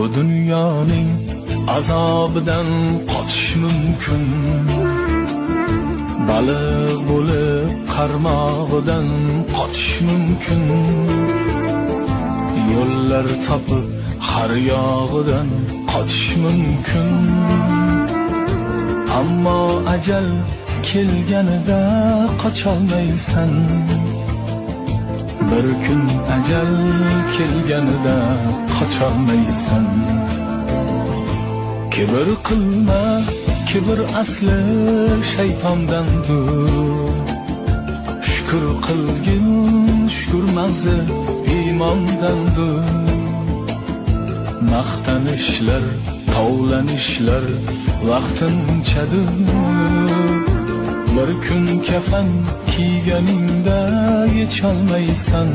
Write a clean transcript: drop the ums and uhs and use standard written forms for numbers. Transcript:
Bu dunyoning azobidan qochish mumkin, baliq bo'lib qarmog'idan qochish mumkin. Yo'llar topib har yog'idan qochish mumkin. Ammo ajal kelganida qocholmaysan. Bir kun ajal kelganida qocholmaysan. Kibr qilma, kibr asli shaytondandir. Shukr qilgin, shukr mag'zi iymondandir. Maqtanishlar, tovlanishlar vaqtinchadir. Bir kun kafan kiyganingda yecholmaysan.